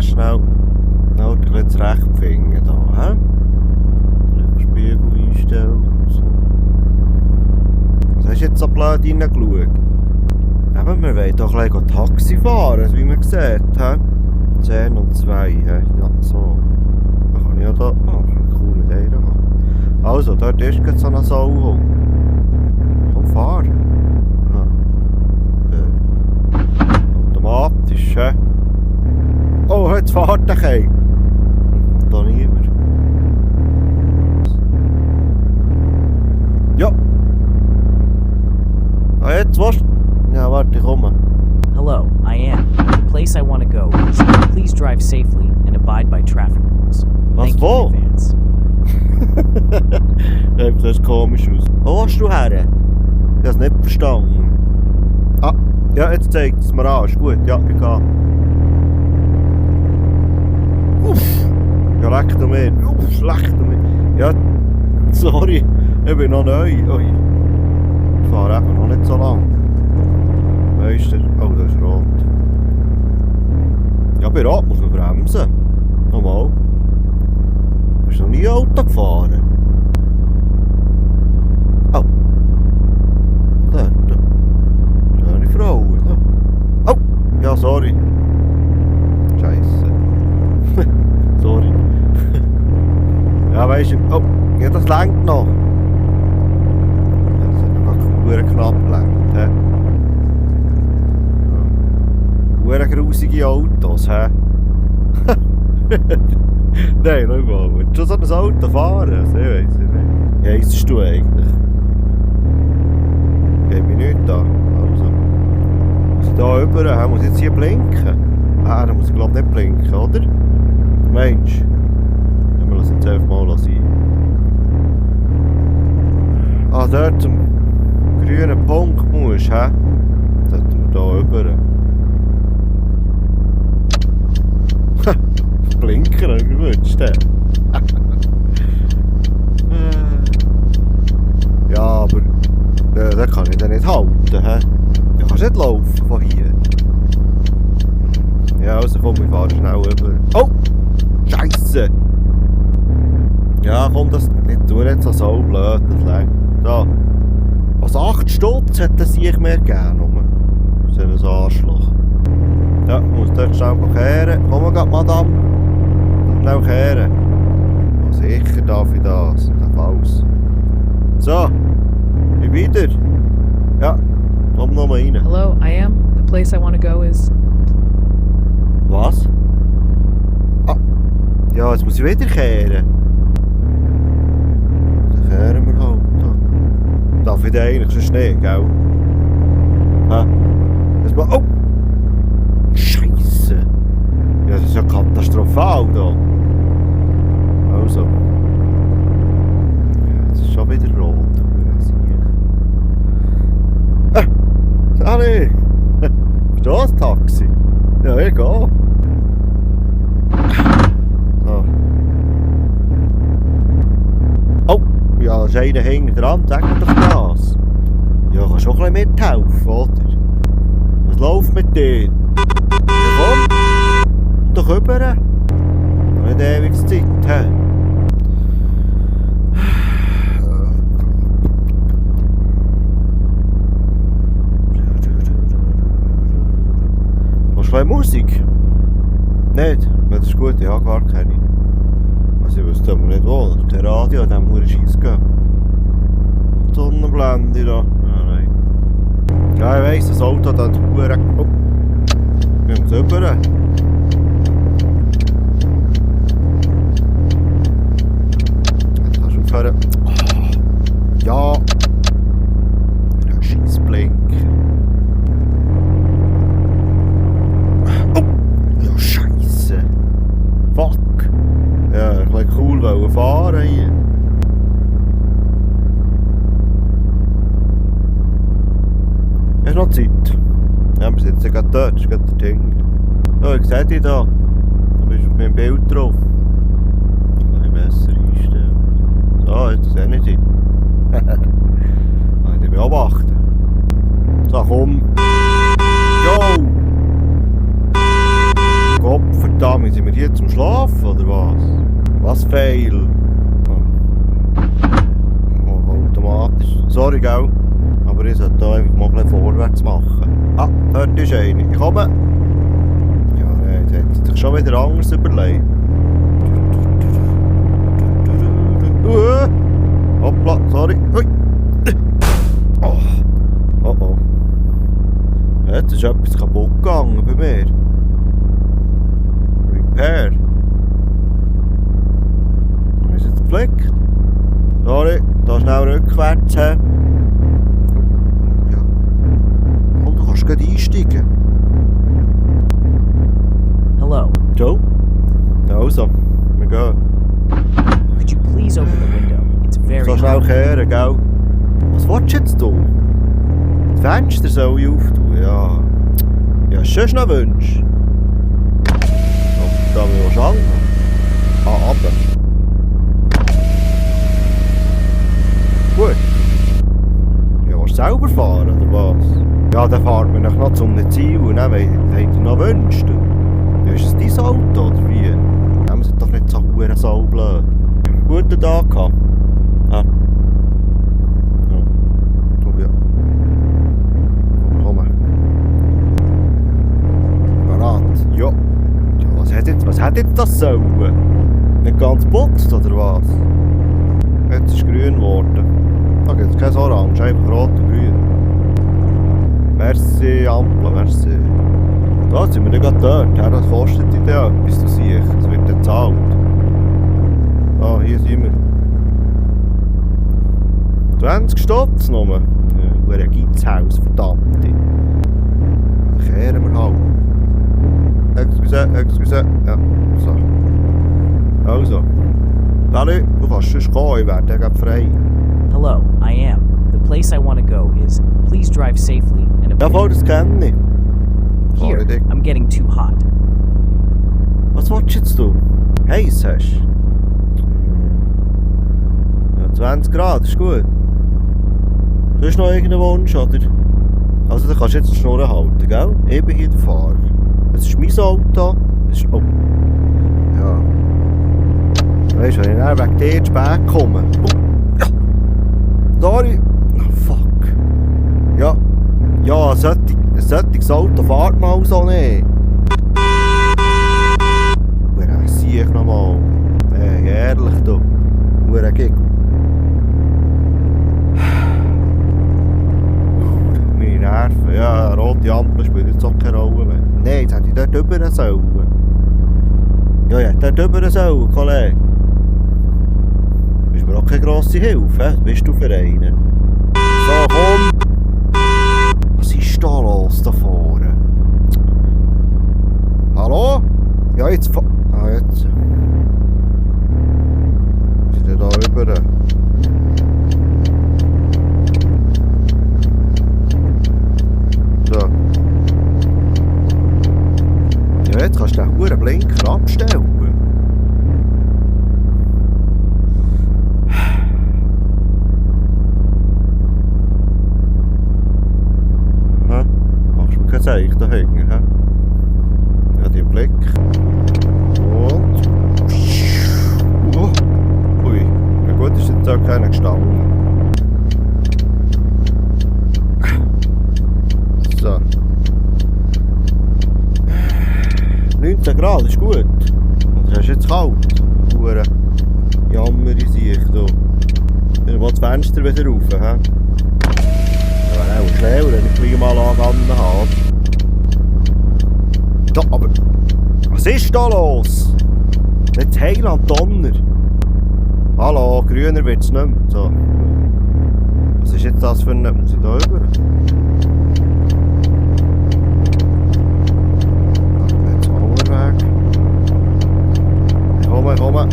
schnell das Recht finden da, hä? Spiegel einstellen. So. Was hast du jetzt so blöd reingeschaut? Eben, wir wollen doch gleich Taxi fahren, wie man sieht, hä? 10 und 2, hä? Ja, so. Da kann ich ja da... Oh, cool mit einer haben. Also, dort ist jetzt so eine Sau. Komm, fahr. Automatisch, hä? Oh, jetzt fahrt dich ein. Da niemand. Ja. Ah, jetzt was? Ja, warte, ich komme. Hello, I am. The place I want to go is please drive safely and abide by traffic rules. Was, Thank wo? you in advance. Das sieht komisch aus. Wo willst du her? Ich habe es nicht verstanden. Ah, ja, jetzt zeigt es mir an. Ist gut, ja, ich gehe. Uff! Ja, leck mir. Uff, leck mir. Ja, sorry, ich bin noch neu. Ui. Ich fahre eben noch nicht so lang. Weißt du? Oh, das ist rot. Ja, bei Rot muss man bremsen. Nochmal. Du bist noch nie Auto gefahren. Oh. Dort. Schöne Frau. Oh. Ja, sorry. Scheisse. Sorry. Ja, weißt du. Oh. Ja, das lenkt noch. Das hat noch knapp gelenkt, hä? Ja. Grusige Autos, hä? Nein, schau mal. Willst du so ein Auto fahren? Also, ich weiss es nicht. Wie heisst du eigentlich? Geht mich nicht an. Also. Muss ich da rüber? Muss ich jetzt hier blinken? Ah, dann muss ich glaube nicht blinken, oder? Mensch. Dann wir das jetzt einfach mal sein. Ah, dort zum grünen Punkt musst, hä? Sollten wir da rüber. Blinken, habe ich gewünscht. Ja, aber da kann ich dann nicht halten. He? Da kannst du nicht laufen von hier. Ja, also komm, wir fahren schnell rüber. Oh! Scheisse! Ja, komm, das nicht tu nicht so blöd, das längt. Da. Was 8 Stutz hätte ich mir gegeben. So ein Arschloch. Ja, muss dort schnell kehren. Komm mal, Madame. Schnell kehren. Oh, sicher darf ich das. Darf alles. So. Ich wieder. Ja. Komm noch mal rein. Hello, I am. The place I want to go is... Was? Ah. Ja, jetzt muss ich wieder kehren. Dann kehren wir halt. Darf ich den eigentlich sonst nicht, gell? Hä? Das mal... Oh! Scheisse! Ja, das ist ja katastrophal da. Also. Ja, jetzt ist schon wieder rot. Sally! Ist das ein Taxi? Ja, ich gehe. So. Oh! Ja, da ist einer hinten dran. Sag mir doch das. Ja, kannst du auch ein bisschen mithelfen, oder? Was läuft mit dir? Ja, komm! Doch rüber! Nicht ewig Zeit, hä? Willst du Musik? Nicht? Ja, das ist gut, ich habe gar keine. Also ich wüsste aber nicht wo. Das ist der Radio, an dem muss ich Scheiss gehen. Die Sonnenblende da. Ja, nein. Ja, ich weiss, das Auto hat die Uhr... Oh. Wir müssen rüber. Jetzt kannst du aufhören. Oh. Ja. Ja, scheiß Blink. Oh. Ja, scheisse. Fuck. Ja, ein bisschen cool wollen fahren hier. Hast du noch Zeit? Ja, wir sitzen gerade dort, das ist gerade der Ding. Oh, ich sehe dich da. Du bist auf meinem Bild drauf. Ein bisschen besser einstellen. So, jetzt sehe ich dich. Ich beobachten. So, komm. Jo! Gottverdammt, Ah, dort ist eine. Ich komme. Ja, nein, der hat sich schon wieder anders überlegt. Hoppla, sorry. Hui. Oh. Oh oh. Jetzt ist etwas kaputt gegangen bei mir. Repair. Ist jetzt geflickt? Sorry, da schnell rückwärts. Ja. Komm, du kannst gleich einsteigen. Hello. Joe? Also, wir gehen. Could you please open the window? It's very So schnell hot. kehren, gell? Was willst du jetzt tun? Die Fenster soll ich auftun, ja. Ja, sonst noch Wünsche. Oh, da will ich auch anfangen. Ah, runter. Gut. Ja, willst du selber fahren, oder was? Ja, dann fahren wir noch zum Ziel und dann habt ihr noch Wünsche. Ja, ist es dein Auto, oder wie? Nehmen Sie doch nicht so saublöd. Guten Tag gehabt. Ah. Ja. Oh ja. Komm. Parat. Ja. Ja, was hat jetzt das sollen? Nicht ganz putzt, oder was? Jetzt ist es grün geworden. Da gibt es kein Orange, einfach rot und grün. Merci, Ampel, merci. Da sind wir nicht gerade dort. Ja, das kostet dich ja etwas, du siehst. Das wird dann gezahlt. Ah, hier sind wir. 20 Stutz nur. Ja, ein Gitzhaus, verdammt. Dann kehren wir halt. Excuse. Ja, so. Also. Salut, du kannst sonst kommen, ich werde gleich frei. Hello, I am. The place I want to go is. Please drive safely and Ja, voll, das kenne ich. Here, Dick. I'm getting too hot. Was willst du jetzt tun? Heiß hast du? Ja, 20 Grad, ist gut. Du hast noch irgendeinen Wunsch, oder? Also, dann kannst du jetzt die Schnur halten, gell? Ich bin hier der Fahrer. Das ist mein Auto. Das ist... Oh. Ja. Weißt du, wenn ich dann wegen dir zu spät komme... Oh. Ja. Sorry. Oh, fuck. Ja. Ja, ein solches Auto fährt man so nicht. Wer sehe ich nochmal? Ehrlich, du. Wer Gig. Meine Nerven. Ja, rote Ampel spielt jetzt auch keine Rolle mehr. Nein, jetzt hätte ich dort rüber sollen. Ja, ja, dort rüber sollen, Kollege. Du bist mir auch keine grosse Hilfe, was bist du für einen? So, komm! Was ist da los da vorne? Hallo? Ja, jetzt jetzt. Ist der da rüber? So. Ja, jetzt kannst du den Huren Blinker abstellen. Hä? Machst du mir kein Zeichen da hinten, hä? Ja, den Blick. Und... Ui. Ja gut, ist jetzt auch keiner gestanden. So. 19 Grad ist gut. Und es ist jetzt kalt. Hure Jammer in sich, du. Ich will das Fenster wieder rauf, hä? Ja, wäre auch schlau, wenn ich die Klimaanlage habe. Da, aber... Was ist da los? Nicht Heiland Donner. Hallo, grüner wird es nicht mehr. So. Was ist jetzt das für eine... Muss ich da rüber? Jetzt Weg. Ich komme.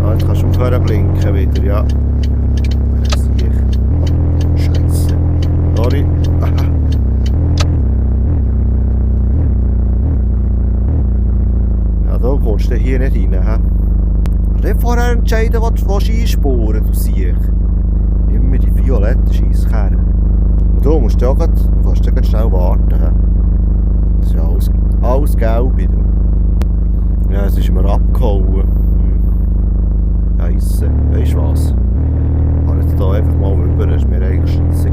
Ah, jetzt kannst du aufhören blinken wieder, ja. Scheiße. Sorry. Ja, da kommst du hier nicht rein, hä? Nicht vorher entscheiden, was du einspuren willst, du siehst. Immer die violetten Scheisskerren. Und du musst ja auch grad, du kannst ja grad schnell warten, hä? Das ist ja alles gelb, du. Ja, es ist mir abgehauen. Scheisse, weisst du was? Ich fahre jetzt hier einfach mal rüber, das ist mir eigentlich scheisse.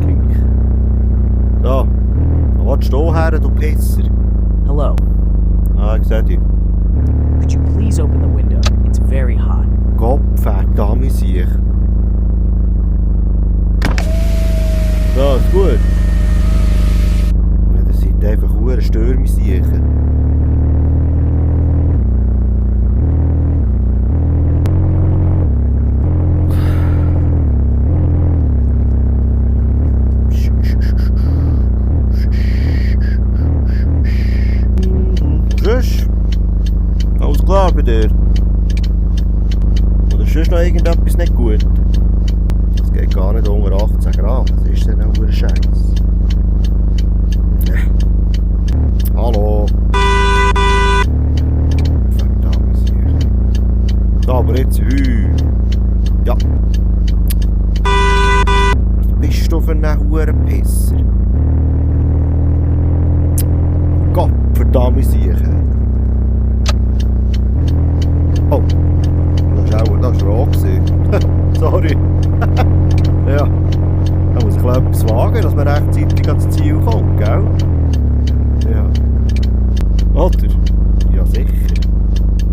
Da. Wo willst du her, du Pisser? Hello. Ah, ich seh dich. Could you please open the window? It's very hot. Gottverdammt sich. Da, ist gut. Ja, das sind einfach hure Stürme sicher. Tschüss. Alles klar bei dir? Oder ist sonst noch irgendetwas nicht gut? Es geht gar nicht unter 18 Grad. Was ist denn auch ein Scheiß? Hallo? Verdammt sicher. Da, aber jetzt Ja. Was bist du für ein Hurenpisser? Gottverdammt sicher. Oh. Das war rot. Sorry. Ja. Da muss ich etwas wagen, dass man rechtzeitig ans Ziel kommt, gell? Ja. Oder? Ja, sicher.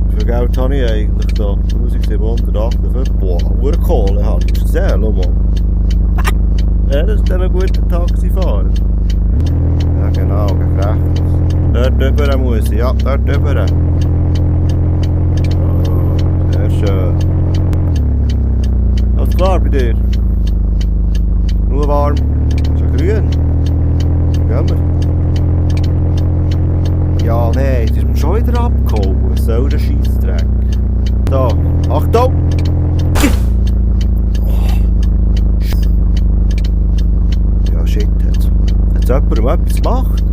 Wie viel Geld habe ich eigentlich da? 1758. Boah, Urkohle habe ich gesehen, schau mal. Ja, das ist dann ein guter Taxifahrer. Ja, genau, gegen rechts. Dort rüber muss ich, ja, dort rüber. Sehr schön. Alles klar bei dir? Nur warm. Ist ja grün. Gehen wir? Ja, nee, es ist mir schon wieder abgehauen. So ein Scheissdreck. Da, Achtung! Ja, shit, hat jemand etwas gemacht?